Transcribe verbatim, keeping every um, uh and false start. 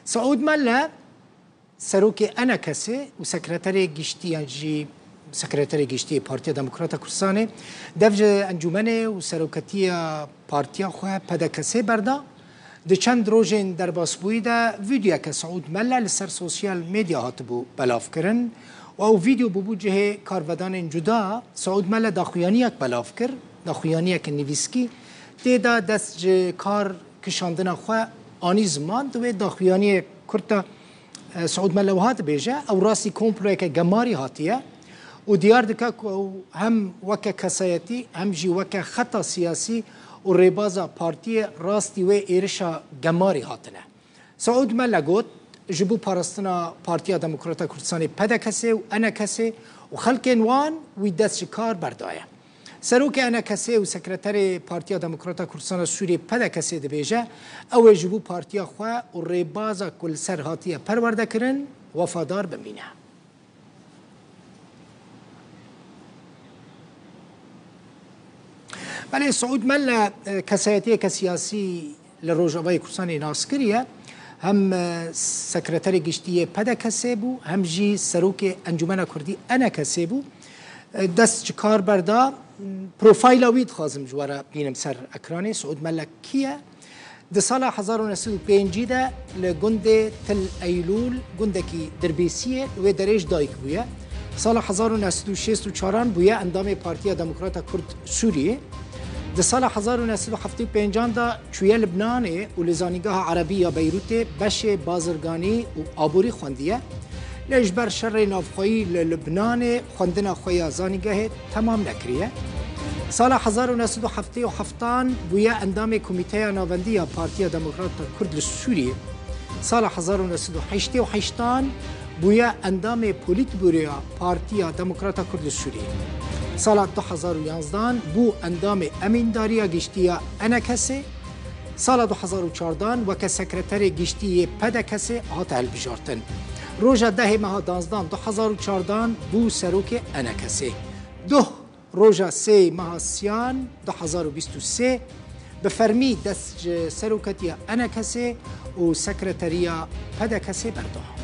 Seûd Mele, serokê ENKSê û sekreterê giştî yan jî sekreterê giştî yê Partiya Demokrata Kurdistanê, dev ji encûmenê û seroketiya partiya xwe PDKSê berda. Di çend rojên derbasbûyî de vîdeoyeke Seûd Mele li ser sosyal medya hatibû belavkirin û ew vîdeo bûbû cihê karvedanên cuda. Seûd Mele daxuyaniyek belav kir, daxuyaniyeke nivîskî. Tê de dest ji kar kişandina xwe anî ziman. Di wê daxuyaniyê kurt de, e, Seûd Mele wiha dibêje, ew rastî komployeke gemarî hatiye û diyar dike ku ew hem weke kesayetî hem jî weke xeta siyasî û rêbaza partiyê rastî wê êrişa gemarî hatine. Seûd Mele got, ji bo parastina Partiya Demokrata Kurdistanê PDKSê û ENKSê û xelkên wan wî dest ji kar berdaye. Serokê ENKSê û sekreterê Partiya Demokrata Kurdistana Sûriyê PDKSê dibêje, ew ê ji bo partiya xwe û rêbaza ku li ser hatiye perwerdekirin wefadar bimîne. Belê, Seûd Mele, e, kesayetiyeke siyasî li Rojavayê Kurdistanê nas kiriye. Hem, e, sekreterê giştî yê PDKSê bû, hem jî serokê Encûmena Kurdî ENKSê bû. E, dest ji kar berda. Profayla wî dixwazim ji we re bînim ser ekranê. Seûd Mele kî ye? Di sala hezar û neh sed û pêncî de li gundê Til Eylûl, gundekî Dirbêsiyê, li wê derê ji dayik bûye. Sala hezar û neh sed û şêst û çaran bûye endamê Partiya Demokrata Kurd Sûriyê. Di sala hezar û neh sed û heftê û pêncan de çûye Libnanê û li Zanîngeha Erebî ya Beyrûtê beşê bazirganî û aborî xwendiye. Lê ji ber şerê navxweyî li Libnanê xwendina xwe ya zanîngehê temam nekiriye. Sala hezar û neh sed û heftê û heftan bûye endamê Komîteya Navendî ya Partiya Demokrata Kurd li Sûriyê. Sala hezar û neh sed û heştê û heştan bûye endamê Polîtbûroya Partiya Demokrata Kurd li Sûriyê. Sala du hezar û yanzdan bû endamê Emîndariya Giştî ya ENKSê. Sala du hezar û çardan weke sekreterê giştî yê PDKSê hate hilbijartin. Roja dehê meha danzdan du hezar û çardan bû serokê ENKSê. Duh roja sê meha siyan du hezar û bîst û sê bi fermî dest ji seroketiya ENKSê û sekreteriya PDKSê berda.